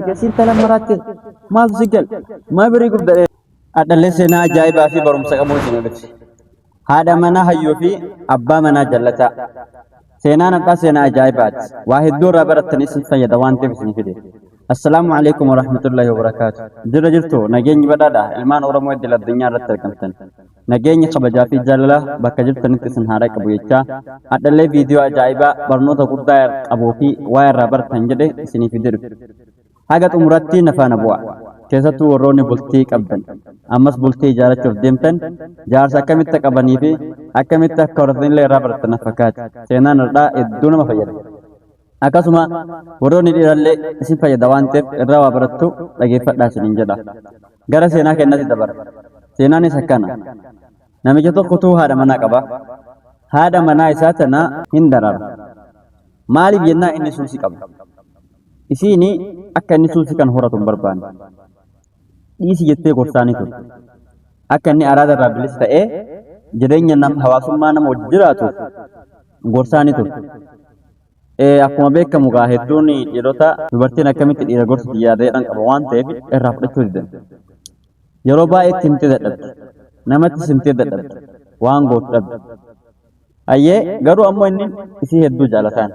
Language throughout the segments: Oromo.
Argee intala maraatte maaltu si gale maa birii gubda. Adhallee seenaa ajaa'ibaa fi barumsa qabu isin dhufe. Haadha manaa hayyuu fi abbaa manaa jallataa. Seenaan abbaa seenaa ajaa'ibaati. Waa hedduu irraa barattanii isin fayyada waan ta'eef isin fide. Assalaamu alaikum warahmatullahi wabarakaatu. Jirra jirtu nageenyi badhaadha ilmaan Oromoo idil addunyaa irratti argamtan. Nageenyi kabajaa fi jaalala bakka jirtanitti isin haa dhaqqabu jechaa hadhallee viidiyoo ajaa'ibaa barnoota guddaa qabuu fi waa irraa baratan jedhe isinii fide dhufe. Haga xumuratti na faana bu'a. Keessattuu warroonni bultii qabdan ammas bultii ijaarrachuuf deemtan jaarsa akkamitti qabanii fi akkamitti akka horatan illee irraa baratan na fakkaata. Seenaan har'aa hedduu nama fayyada. Akkasuma warroonni dhiirallee isin fayyada waan ta'eef irraa waa barattu dhageeffadhaa isiniin jedha. Gara seenaa kennatti dabarra. Seenaanis akkana. Namicha tokkotu haadha manaa qaba. Haadha manaa isaa tana hin darara. Maaliif jennaan inni suusii qaba. Isiin akka inni suusii kan horatu hin barbaanne. Dhiisi jettee gorsaanii turte. Akka inni araada irraa bilisa ta'ee jireenya hawaasummaa nama wajjin jiraatuuf gorsaanii turte. Akkuma beekamu gaa hedduun dhiirota dubartiin akkamitti dhiira gorsiti yaada jedhan qaba waan ta'eef irraa fudhachuu didan. Yeroo baay'ee itti himtee dadhabde. Namatti simtee dadhabde. Waan gootu dhabde. Hayyee garuu ammoo inni isii hedduu jaalataan.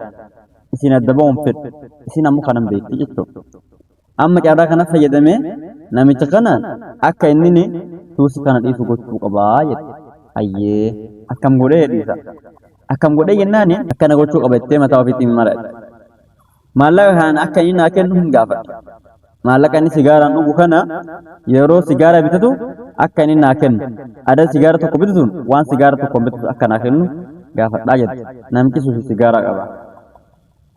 Isiin adda ba'uun fedhu. Isiin ammoo kanan beekti jechuudha. Amma carraa kana fayyadamee namicha kanaan akka inni suusi kana dhiisu gochuu qabaa jette. Hayyee akkam godhee dhiisa. Akkam godhee jennaan akkana gochuu qaba jettee mataa ofiitiin maratte. Maallaqa kanaan akka inni naa kennu hin gaafadhe. Maallaqa inni sigaaraan dhugu kana yeroo sigaara bitatu akka inni naa kennu. Ada sigaara tokko bitatuun waan sigaara tokko bitatu akka naa kennu gaafadhaa jette. Namichi suusi sigaaraa qaba.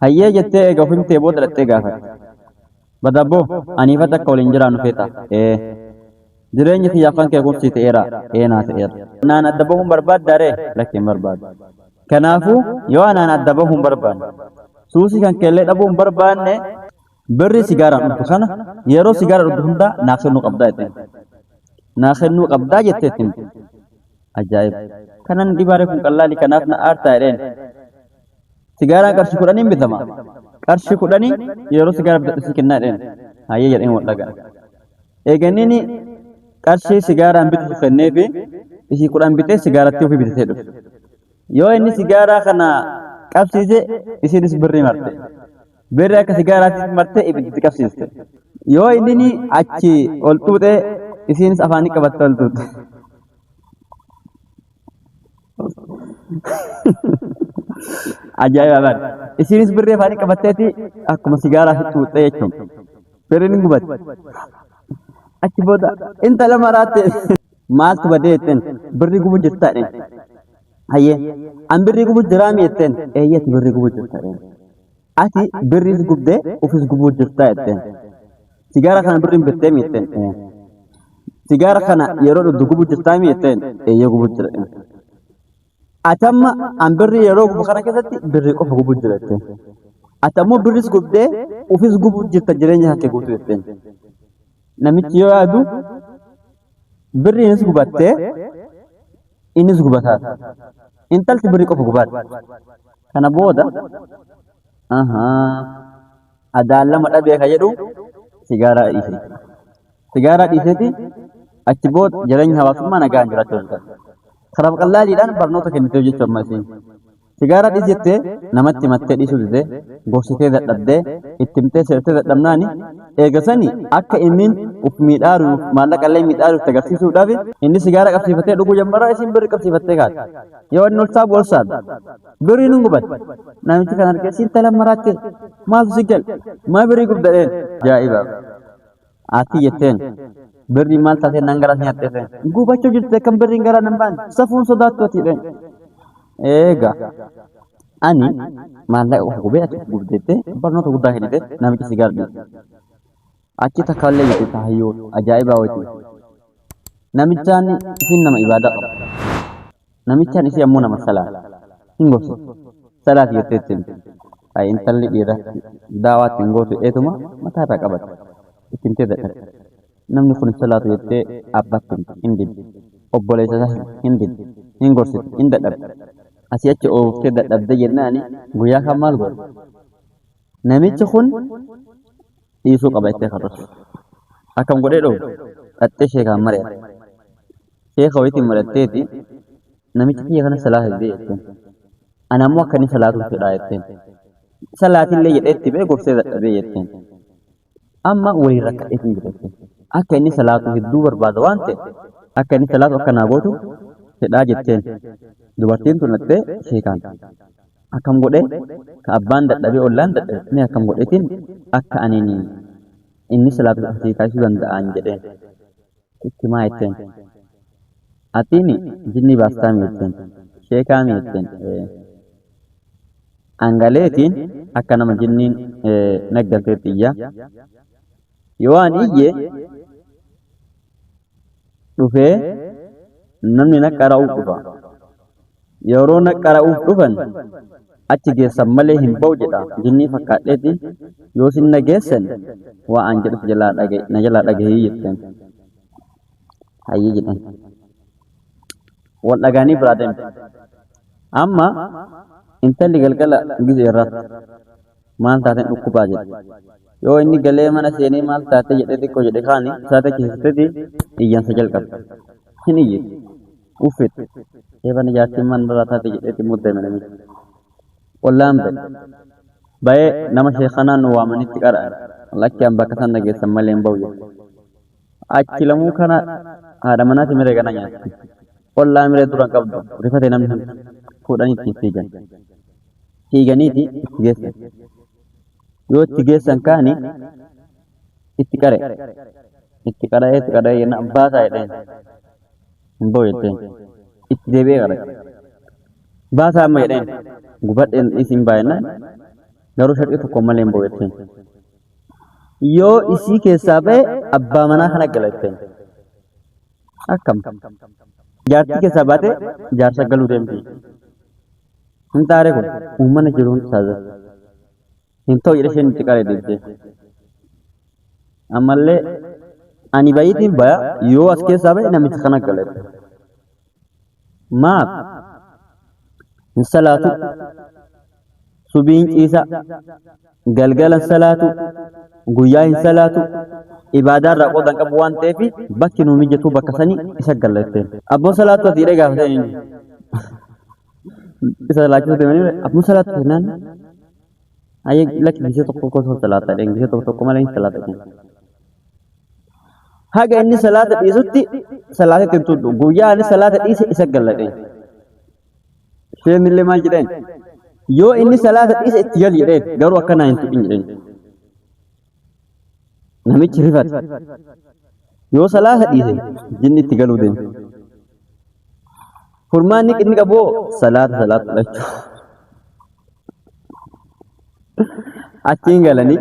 Hayyee jettee eega of himtee booda dhattee gaafatte. Badabboo aniifatti akka waliin jiraannu feeta? Ee. Jireenyi kiyyaaf kan kee kun sii ta'eera? Ee naa ta'eera. Naan adda bahuun barbaaddaa ree? Lakki hin barbaadu. Kanaafuu yoo anaan adda bahuu hin barbaanne, suusii kan keellee dhabuu hin barbaanne, birrii sigaaraan dhugdu kana yeroo sigaara dhugdu hundaa naa kennuu qabdaa jetteen. Naa kennuu qabdaa jettee itti himte. Ajaa'iba! Kanan dhibaare kun qallaali kanaaf na aartaa jedheen. Sigaaraan qarshii 10n bitama. Qarshii 10 yeroo sigaara bitadhu sii kennaa jedheen. Hayyee jedheen wal dhagaa. Eeganini qarshii sigaaraan bitatu kenneefi isii 10 bitee sigaaratti ofii bitatee dhufe. Yoo inni sigaaraa kana qabsiise isiinis birrii marte. Birri akka sigaaraatti martee ibiddatti qabsiiste. Yoo inni achi ol xuuxee isiinis afaanii qabattee ol xuuxxe. Ajaa'iba bara. Isiinis birrii afaanii qabatteeti akkuma sigaaraa fi xuuxxee jechuun. Birriin hin gubate. Achi booda intala maraatte maaltu badee jetteen birrii gubu jirtaa jedheen. Hayyee an birrii gubu jiraami jetteen eeyyee ati birrii gubu jirta jedheen. Ati birriis gubdee ofis gubuu jirtaa jetteen. Sigaara kana birriin bittee mi jetteen. Ee. Sigaara kana yeroo dhugdu gubu jirtaa mi jetteen. Eeyyee gubu jira jedheen. Ati amma an birrii yeroo gubu kana keessatti birrii qofa gubu jira jetteen. Ati ammoo birris gubdee ofis gubu jirta jireenya kan kee guutuu jetteen. Namichi yoo yaadu birriinis gubattee innis gubataa. Intalti birrii qofa gubaatti. Kana booda adaan lama dhabee ka jedhu sigaaraa dhiise. Sigaaraa dhiiseeti achi booda jireenya hawaasummaa nagaan jiraachuu danda'a. Karaa qallaaliidhaan barnoota kenniteef jechuudha amma isiin. Sigaaraa dhiisi jettee namatti himattee dhiisuu didee gorsitee dadhabdee itti himtee seertee dadhabnaani eega sani akka inni uf miidhaaruuf maallaqa illee miidhaaruuf itti agarsiisuudhaaf inni sigaaraa qabsiifatee dhuguu jammaraa isiin birri qabsiifattee kaate. Yoo inni ol saabu ol saabe. Birriin hin gubate. Namichi kan argee siin tala maraatte maaltu si gale maa birrii gubda dheen. Ajaa'iba. Ati jetteen birriin maal taatee naan garaa si nyaattee seen. Gubachuu jirti akkam birriin garaa nan baane safuun sodaattu ati dheen. Eega ani maallaqa qofa gubee ati gubdeettee barnoota guddaa kennite namichi si gaardhiise. Achi takka illee jette taayyoo ajaa'ibaa wayitii. Namichaan isin nama ibaadaa qabu. Namichaan isii ammoo nama salaata. Hin gorsite. Salaati jettee itti himte. Ay intalli dhiira daawaatti hin gootu eetuma mataa irraa qabate. Itti himtee dadhabde. Namni kun hin salaatu jettee abbaatti himte. Hin didde. Obboleessa isaa hin didde. Hin gorsite. Hin dadhabde. Asii achi ooftee dadhabde jennaani guyyaa kan maal godhe? Namichi kun Dhiisuu qaba jettee karroorte. Akkam godhee dhoowwe? Dhaxxee sheekaan mari'atte. Sheeka wayitiin mari'atteeti namichi kiyya kana salaata didee jetteen. Ana ammoo akka inni salaatuun fedhaa jetteen. Salaatillee jedhee itti ba'ee gorsee dadhabee jetteen. Amma waliin rakkadheetiin jira jetteen. Akka inni salaatu hedduu barbaada waan ta'eef akka inni salaatu akka naa gootu fedhaa jetteen. Dubartiin tun dhaxxee sheekaan akkam godhee ka abbaan dadhabee ollaan dadhabe mee akkam godheetiin akka aniin inni salaatu asii taasisuu danda'an jedheen. Itti maa jetteen. Atiin jinnii baastaa mi jetteen. Sheekaa mi jetteen. Angaleetiin akka nama jinniin naggalteetti iyya. Yoo an iyye dhufee namni na qara'uuf dhufa. Yeroo na qara'uuf dhufan achi geessan malee hin ba'u jedha jinnii fakkaadheeti yoo sin na geessan waa an jedhus jalaa dhaga'i na jalaa dhagahii jetteen. Hayyee jedhan. Wal dhagaanii biraa deemte. Amma intalli galgala gizee irratti maal taateen dhukkubaa jedhe. Yoo inni galee mana seenee maal taatee jedhee xiqqoo jedhe kaani isaa techisetti iyyansa jalqabe. Hin iyyite. Uffit. Eebana jaartiin mana irraa taate jedheeti muddame namichi. Ollaan ba'e. Ba'ee nama sheekanaa nu waamanitti qara'an. Lakki an bakka san dhageessan malee hin ba'u jedhe. Achi lamuu kana haadha manaati miree gana nyaatti. Ollaa miree dura hin qabdu. Rifate namni hundi. Fuudhanii ittiin fiigan. Fiiganiiti itti geessan. Yoo itti geessan kaani itti qare. Itti qara'ee itti qara'ee jennaan baasaa jedheen. Hin ba'u jetteen. Itti deebi'ee qara'e. Baasaa amma jedheen. Gubadheen isin baay'inaan garuu sharxii tokko malee hin ba'u jetteen. Yoo isii keessaa ba'e abbaa manaa kana gala jetteen. Akkam. Jaartii keessaa baate jaarsa galuu deemti. Hin taare kun uummanni jiru hundi isaa hin ta'u jedhe isheen itti qaree deebisee. Ammallee ani bayiitiin baya yoo as keessaa ba'e namicha kana gala jette. Maaf hin salaatu subiin ciisa galgala hin salaatu guyyaa hin salaatu ibaadaa irraa qooda hin qabu waan ta'eef bakki nuu mijatu bakka sanii isa galla jetteen. Abboo salaatu ati jedhee gaafateen inni. Isa salaachisuu deemanii abboo salaatu jennaan Ayyee lakki gisee tokko tokko salaata jedheen gisee tokko tokko malee hin salaata jedheen. Haga inni salaata dhiisutti salaata itti hin tudhu. Guyyaa inni salaata dhiise isa galladheen. Isheen illee maal jedheen? Yoo inni salaata dhiise itti gali jedheen garuu akkanaa hin tudhin jedheen. Namichi rifate. Yoo salaata dhiise jinni itti galuu deema. Furmaanni inni qabu salaata salaata fudhachuu. Achiin galanii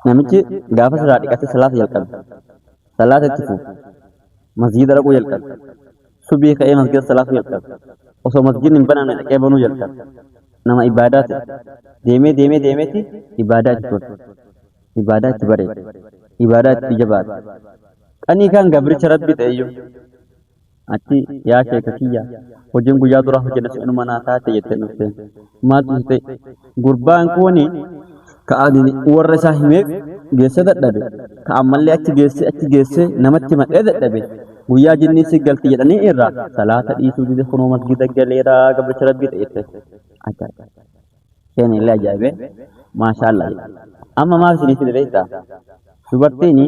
namichi gaafa sirraa dhiqatee salaata jalqabe. Salaata itti fufe. Masgiida dhaquu jalqabe. Subii ka'ee masgiida salaatuu jalqabe. Osoo masgiidni hin banamne dhaqee banuu jalqabe. Nama ibaadaa ta'e. Deemee deemee deemeeti ibaadaa itti tole. Ibaadaa itti bareede. Ibaadaa itti jabaate. Qanii kaan gabricha rabbii ta'eyyuu. Achi yaa sheeka kiyya hojiin guyyaa duraa hojjenne sun inuma naa taate jettee dhufte. Maaltu si ta'e? Gurbaan kuni ka ani warra isaa himeef geessee dadhabe ka ammallee achi geessee achi geessee namatti himadhee dadhabe guyyaa jinnii si galti jedhanii irraa salaata dhiisuu dide kunoo masgida galeera gabricha rabbii ta'e jette. Ajaa'iba. Isheen illee ajaa'ibee maashaallah jedhe. Amma maaf isinii fide beektaa? Dubartiin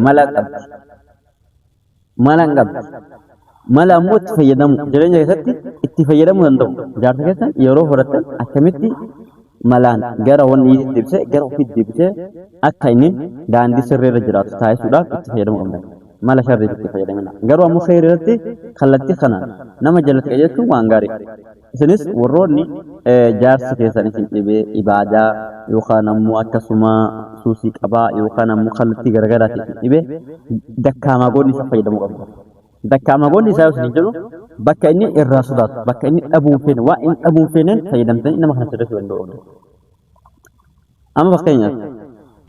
mala qabdi. Mala hin qabdi. Mala ammoo itti fayyadamu jireenya keessatti itti fayyadamuu danda'u. Jaarsa keessan yeroo horattan akkamitti malaan gara wanni itti deebisee gara ofiitti deebisee akka inni daandii sirrii irra jiraatu taasisuudhaaf itti fayyadamuu qabdan. Mala sharriif itti fayyadamina. Garuu ammoo kheyrii irratti kallattii kanaan nama jalatti qajeelchuun waan gaariidha. Isinis warroonni jaarsi keessan isin dhibee ibaadaa yookaan ammoo akkasuma suusii qabaa yookaan ammoo kallattii garaagaraatiin isin dhibee dakkaamaa goonni isaa fayyadamuu qabdu. Dakkaamaa goonni isaa yoo isin jedhu bakka inni irraa sodaatu bakka inni dhabuu hin feene waan inni dhabuu hin feeneen fayyadamtanii nama kana sirreessuu danda'u qabdu. Amma fakkeenyaaf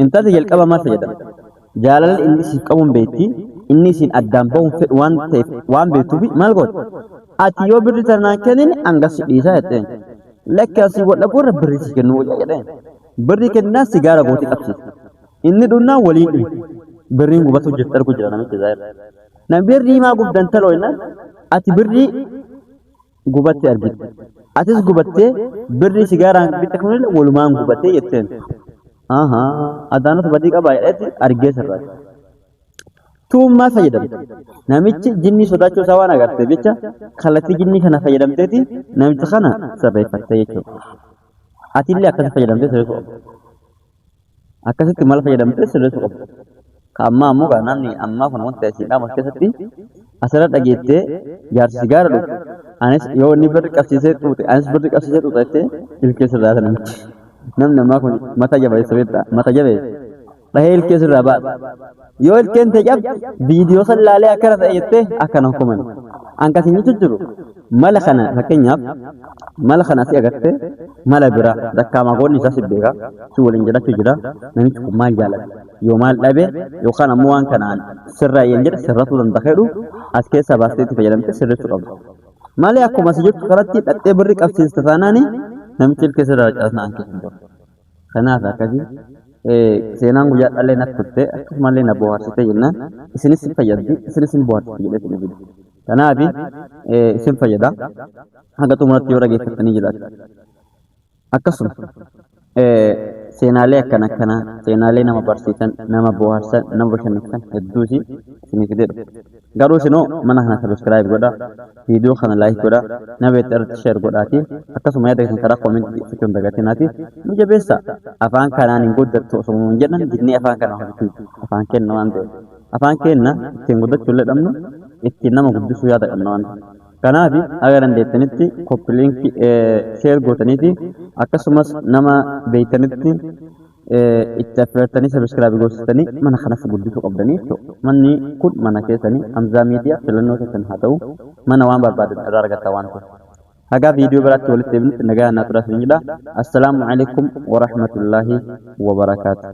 intalli jalqaba maal fayyadamte? Jaalala inni siif qabuun beekti, inni isiin addaan bahuun fedhu waan ta'eef waan beektuuf maal goote? Ati yoo birri tana naan kennine hanga si dhiisaa jetteen. Lakki asii wal dhabuu irra birri si kennuu wayya jedheen. Birrii kennaa sigaara gootee qabsiifte. Inni dhunnaan waliin dhuye. Birriin gubatu jirti argu jira namichi zaahir. Na birrii maa gubdan taloo jennaan ati birrii gubatte argite. Atis gubattee birrii sigaaraan bitte kunillee walumaan gubatee jetteen. Ahaa adaanatu badii qabaa jedheeti argee sirraati. Tuun maal fayyadamte? Namichi jinnii sodaachuu isaa waan agarteef jecha kallattii jinnii kana fayyadamteeti namicha kana sirreeffatte jechuudha. Atillee akkasi fayyadamtee sirreessuu qabda. Akkasitti mala fayyadamtee sirreessuu qabda. Ka ammaa ammoo gaa namni ammaa kun wanta isin dhaamu as keessatti asirra dhageettee jaarsi sigaara dhugu anis yoo inni birri qabsiisee xuuxe anis birri qabsiisee xuuxa jettee ilkee sirraa namichi. Namni ammaa kun mata jabeessa beektaa mata jabeessa. Dhahee ilkee sirraa baasa. Yoo ilkeen tee cabde viidiyoo san laalee akkana ta'e jettee akkana hin komani. An kan isin jechu jiru mala kana fakkeenyaaf mala kana si agartee mala biraa dakkaa magoonni isaa si beeka si waliin jiraachuu jira namichi kun maal jaalata yoo maal dhabe yookaan ammoo waan kanaan sirraa yan jedhe sirratuu danda'a jedhu as keessaa baastee itti fayyadamtee sirreessuu qabda. Malee akkuma si jirtu kanatti dhaqxee birri qabsiista taanaani namichi ilkee sirraa caasnaa an keessa hin jiru. Kanaaf akkasii seenaan guyyaa dhallee natti turte akkasumallee na bohaarsite jennaan isinis hin fayyaddi isinis hin bohaarsite jedhee isin fide. Kanaaf isin fayyada haga xumuratti yoo dhageeffattanii jiraate. Akkasuma seenaalee akkana akkanaa seenaalee nama barsiisan nama bohaarsan nama bashannansiisan hedduu isinii fidee dhufa. Garuu isinoo mana kana subscribe godhaa, viidiyoo kana like godhaa, nama beektan irratti share godhaati akkasuma yaada keessan karaa comment ibsachuu hin dagatinaati nu jabeessaa. Afaan kanaan hin guddattu osoo nuun jedhan dinnee afaan kana hojjechuu afaan kenna waan ta'eef. Afaan kenna ittiin guddachuu illee dhabnu ittiin nama guddisuu yaada qabna waan ta'eef. Kanaaf haga dandeettanitti copy link share gootaniiti akkasumas nama beektanitti itti affeertanii subscribe goosistanii mana kanas guddisuu qabdanii jechuudha. Manni kun mana keessanii Hamzaa Miidiyaa filannoo keessan haa ta'u mana waan barbaadan irraa argatta waan ta'eef. Hagaa viidiyoo biraatti walitti deebinutti nagaa naa turaa isin jedha. Assalaamu alaikum wa rahmatullaahi wa barakaatu.